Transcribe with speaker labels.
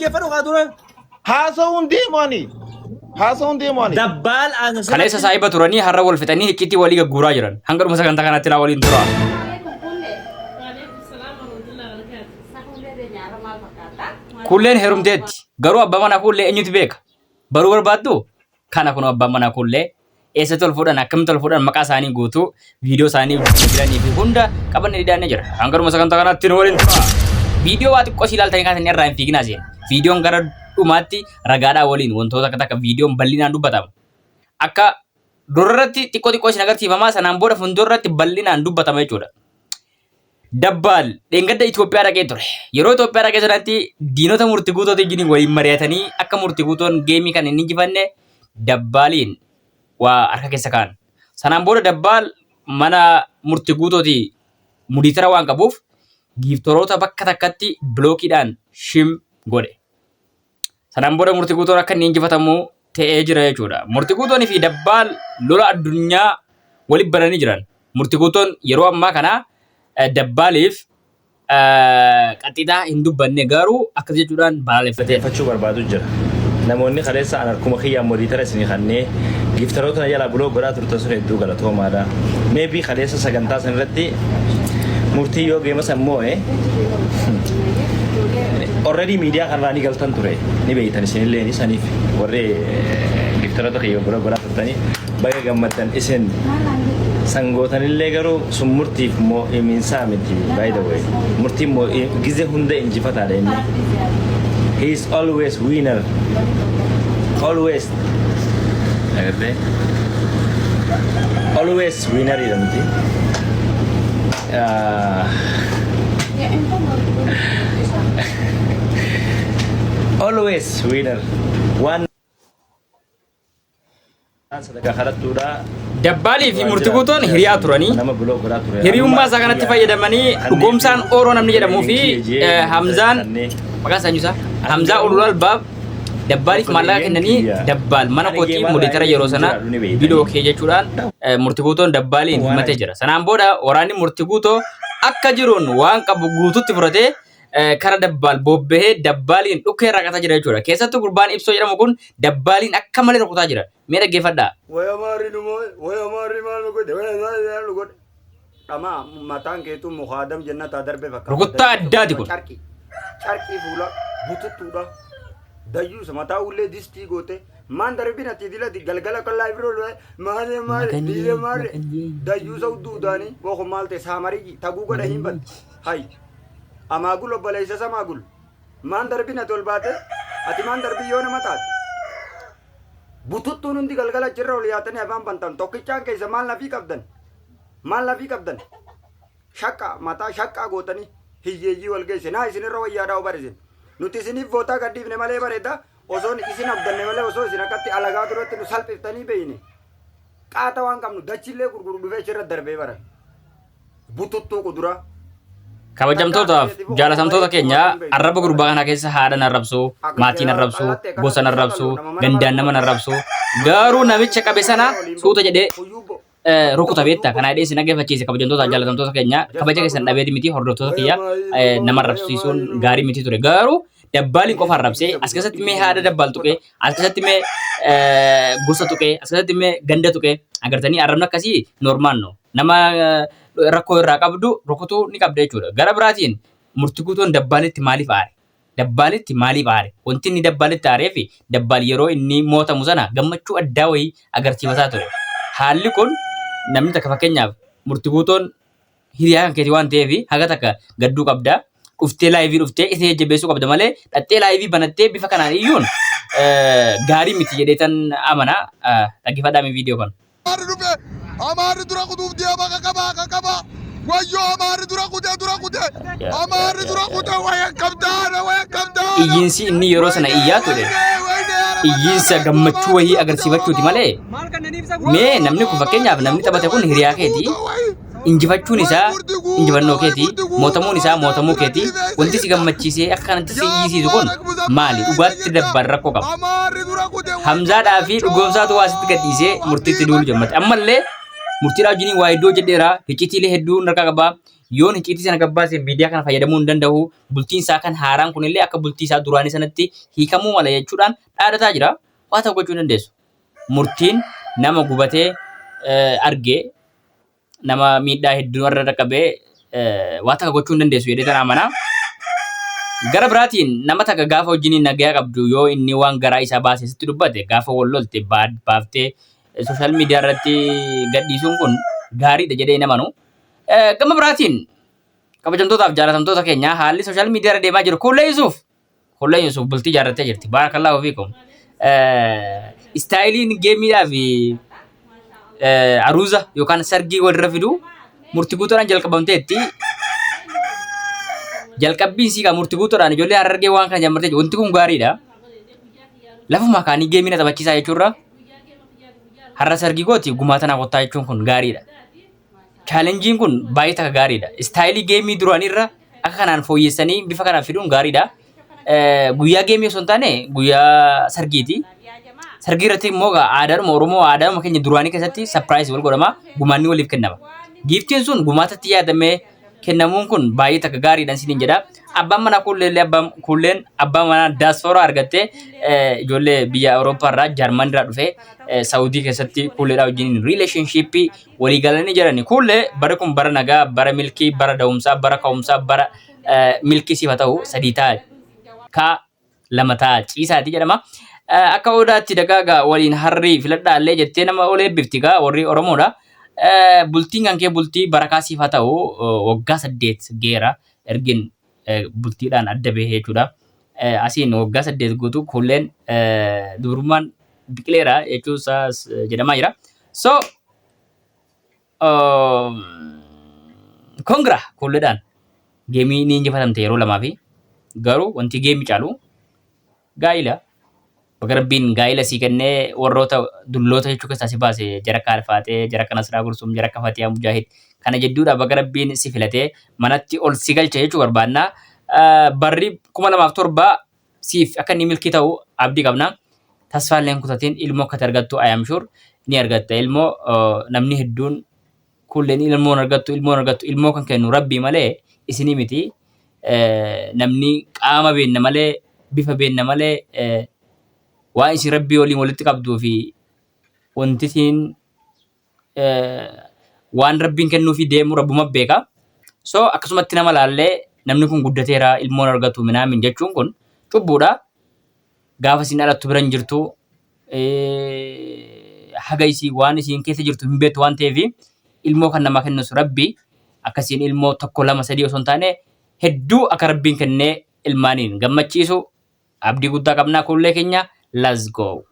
Speaker 1: Dhaggeeffadhu kaa dura.
Speaker 2: Haasa'uun deemu ani. Haasa'uun deemu ani.
Speaker 1: Dabbaal
Speaker 3: Kaleessa
Speaker 1: asirratti
Speaker 3: saahiba turanii har'a wal fixanii hicciitii walii gagguuraa jiran. Hanga dhuma sagantaa kanaatti naa waliin tura. Kuulleen heerumteetti. Garuu abbaa manaa kuullee eenyutu beeka? Baruu barbaaddu? Kana kun abbaan manaa kuullee eessatti ol fuudhan akkamitti ol fuudhan maqaa isaanii guutuu viidiyoo isaanii jiranii fi hunda qabanne dhiyaannee jira. Hanga dhuma sagantaa kanaatti nu waliin tura. Viidiyoo waa xiqqoo si ilaaltanii kaasanii irraa hin fiiginaa seen. Viidiyoon gara dhumaatti ragaadhaa waliin wantoota akka takka viidiyoon bal'inaan dubbatama. Akka durarratti xiqqoo xiqqoo isin agarsiifamaa sanaan booda fuuldurratti bal'inaan dubbatama jechuudha. Dabbaal dheengadda Itoophiyaa dhaqee ture. Yeroo Itoophiyaa dhaqee sanatti diinota murti guutootii wajjin waliin mari'atanii akka murti guutoon geemii kan hin injifanne dabbaaliin waa harka keessa kaa'an. Sanaan booda dabbaal mana murti guutootii mudiitara waan qabuuf giiftoroota bakka takkatti bilookiidhaan shim godhe. Sanaan booda murti guutoon akka inni injifatamu ta'ee jira jechuudha. Murti guutoon fi dabbaal lola addunyaa walitti bananii jiran. Murti guutoon yeroo ammaa kana dabbaaliif qaxxixaa hin dubbanne garuu akkas jechuudhaan balaaleffateera.
Speaker 4: Fachu barbaadu jira. Namoonni kaleessa an harkuma kiyyaan modiitara isinii kannee giftaroota na jalaa buloo godhaa turtan sun hedduu galatoomaadha. Maybe kaleessa sagantaa san irratti murtii yoo geema san moo'e already miidiyaa kanarraa ni galtan ture ni beektan isinillee ni saniif warri giftaroota kiyya buloo godhaa turtanii baga gammaddan isin sangootanillee garuu sun murtiif moo'iminsaa miti by the way murtiin moo'i gize hunda injifataadha inni he is always winner always agartee always winner dha miti. Ah, always winner waan sadaqaa kadhattuudha.
Speaker 3: Dabbaalii fi murti guutoon hiriyaa turanii
Speaker 4: Nama biloo godhaa ture.
Speaker 3: hiriyummaa isaa kanatti fayyadamanii dhugoomsaan Ooroo namni jedhamuu fi Hamzaan maqaan isaa eenyu isaa Hamzaa Ulul Albaab dabbaaliif maallaqa kennanii dabbaal mana kootii modeetara yeroo sana biloo kee jechuudhaan murti guutoon dabbaaliin himatee jira. Sanaan booda waraanni murti guutoo akka jiruun waan qabu guututti fudhatee kara dabbaal bobbahee dabbaaliin dhukkee irraa qataa jira jechuudha. Keessattuu gurbaan ibsoo jedhamu kun dabbaaliin akka malee rukutaa jira. Mee dhaggeeffadhaa.
Speaker 5: Way amaarri nu moo'e, way amaarri maal nu godhe, way amaarri maal nu godhe. Dhamaa mataan keetuu mukaadam jennataa darbe fakkaata.
Speaker 3: Rukuttaa addaati kun.
Speaker 5: Carqii. Carqii fuula bututtuudha. Dayyuusa mataa ullee distii goote. Maan darbin ati dila galgala kan laayif roolu maali maali
Speaker 3: Maganii,
Speaker 5: diile maali
Speaker 3: maganii.
Speaker 5: dayyuusa udduu udaanii booko maal ta'e saamarii taguu godha hin bad. Hay. Amaagul obboleessa samaagul. Maan darbin ati ol baate ati maan darbii yoo nama taate. Bututtuun hundi galgala achirra ol yaatanii afaan bantan tokkichaan keessa maal nafii qabdan? Maal nafii qabdan? Shaqqa mataa shaqqaa gootanii hiyyeeyyii wal geesse naa isinirra wayyaadhaa obar isin. Nuti isiniif bootaa gadhiifne malee bareeda osoo isin abdanne malee osoo isin akkatti alagaa duratti nu salphiftanii beeyne. Qaata waan qabnu dachillee gurguru dhufee achirra darbee baran. Bututtuu kuduraa.
Speaker 3: Kabajamtootaaf jaalatamtoota keenya arraba gurbaa kana keessa haadha arrabsuu, maatiin arrabsuu, gosa arrabsuu, gandaan nama arrabsuu garuu namicha qabe sana suuta jedhee rukuta beektaa kana jedhee isin dhaggeeffachiise kabajamtootaaf jaalatamtoota keenya kabaja keessan dhabeeti miti hordoftoota kiyya nama arrabsiisuun gaarii miti ture garuu dabbaaliin qofa arrabsee as keessatti mee haadha dabbaal tuqee as keessatti mee gosa tuqee as keessatti mee ganda tuqee agartanii arrabni akkasii normaal no nama rakkoo irraa qabdu rukutuu ni qabda jechuudha. Gara biraatiin murti guutuun dabbaalitti maaliif aare? Dabbaalitti maaliif aare? Wanti inni dabbaalitti aaree fi dabbaal yeroo inni mootamu sana gammachuu addaa wayii agarsiifataa ture. Haalli kun namni takka fakkeenyaaf murti guutuun hiriyaa kan keetii waan ta'eef haga takka gadduu qabda. Dhuftee laayivii dhuftee isa jajjabeessuu qabda malee dhattee laayivii banattee bifa kanaan iyyuun gaarii miti jedheetan amana. Dhaggeeffadhaa mee viidiyoo kana.
Speaker 6: Amaarri dhufe Amaarri dura kutuuf deema qaqabaa qaqabaa wayyoo Amaarri dura kutee dura kutee Amaarri dura kutee waya qabdaana waya qabdaana.
Speaker 3: Iyyiinsi inni yeroo sana iyyaa ture iyyiinsa gammachuu wayii agarsiifachuuti malee mee namni kun fakkeenyaaf namni taphate kun hiriyaa keeti injifachuun isaa injifannoo keeti mootamuun isaa mootamuu keeti wanti si gammachiisee akka kanatti si iyyisiisu kun maali dhugaatti dabban rakkoo qaba. Hamzaadhaa fi dhugoomsaatu waa sitti gadhiisee murtiitti duulu jammate. Ammallee murtiidhaa wajjiniin waa hedduu hojjedheera. Hiccitiilee hedduu harkaa qaba. Yoon icciitii sana gabbaase miidiyaa kana fayyadamuu hin danda'u. Bultiin isaa kan haaraan kunillee akka bultii isaa duraanii sanatti hiikamuu mala jechuudhaan dhaadataa jira. Waa ta'u gochuu hin dandeessu. Murtiin nama gubatee arge nama miidhaa hedduu irra dhaqqabee waa takka gochuu hin dandeessu jedhee tana amana. Gara biraatiin nama takka gaafa wajjiniin nagayaa qabdu yoo inni waan garaa isaa baasee sitti dubbate gaafa wal lolte baaftee sooshaal miidiyaa irratti gadhiisuun kun gaariidha jedhee hin amanu. Gama biraatiin kabajamtootaaf jaalatamtoota keenya haalli sooshaal miidiyaa irra deemaa jiru Kuullee Yusuuf Kuullee Yusuuf bultii ijaarrattee jirti. Baarakallaahu fiikum. Istaayiliin geemiidhaa fi aruuza yookaan sargii walirra fidu murtii guutuudhaan jalqabamteetti. Jalqabbiin sii murtii guutuudhaan ijoollee Harargee waan kana jammartee wanti kun gaariidha. Lafuma kaanii geemii na taphachiisaa jechuurra har'a sargii kooti gumaata naa kottaa jechuun kun gaariidha. Chaalenjiin kun baay'ee takka gaariidha. Istaayilii geemii duraaniirra akka kanaan fooyyessanii bifa kanaan fiduun gaariidha. Guyyaa geemii osoo hin taane guyyaa sargiiti. Sargii irratti immoo egaa aadaadhuma Oromoo aadaadhuma keenya duraanii keessatti sapiraayiz wal godhama gumaanni waliif kennama. Giiftiin sun gumaatatti yaadamee kennamuun kun baay'ee takka gaariidha isiniin jedha. Abbaan manaa kuullee abbaan kuulleen abbaa manaa daaspooraa argattee ijoollee biyya Awurooppaa irraa Jaarman irraa dhufee Saawudii keessatti kuulleedhaa wajjin riileeshinshiippii walii galanii jirani. Kuullee barri kun bara nagaa, bara milkii, bara da'umsaa, bara ka'umsaa, bara milkii siif haa ta'u sadii ta'a kaa lama ta'a ciisaati jedhama. Akka odaatti dagaagaa waliin harrii filadhaa illee jettee nama ol eebbifti gaa warri Oromoodha. Bultiin kan kee bultii barakaa siif haa ta'u waggaa 8 geera ergin bultiidhaan adda bahee jechuudha. Asiin waggaa 8 guutuu kuulleen dubrummaan biqileera jechuun isaas jedhamaa jira. So kongira kuulleedhaan geemii ni injifatamte yeroo lamaa fi garuu wanti geemii caalu gaa'ila. Baga rabbiin gaa'ila sii kennee warroota dulloota jechuu keessaa si baase jara akka Alfaaxee, jara akka Nasraa Gursum, jara akka Fatiyaa Mujaahid kana jedduudha baga rabbiin si filatee manatti ol si galche jechuu barbaanna. Barri 2007 siif akka inni milkii ta'u abdii qabna. Tasfaallee hin kutatin ilmoo akka argattu I am sure ni argatta ilmoo namni hedduun kulleen ilmoon argattu ilmoon argattu ilmoo kan kennu rabbii malee isinii miti. Namni qaama beenna malee bifa beenna malee waan isin rabbii waliin walitti qabduu fi wanti isin waan rabbiin kennuufii deemu rabbuma beeka. So akkasumatti nama laallee namni kun guddateera ilmoon argatu minaamin jechuun kun cubbuudha. Gaafa isin dhalattu bira hin jirtu haga isii waan isiin keessa jirtu hin beektu waan ta'eef ilmoo kan namaa kennus rabbi akkasiin ilmoo tokko lama sadii osoo hin taane hedduu akka rabbiin kennee ilmaaniin gammachiisu abdii guddaa qabnaa kuullee keenya let's go.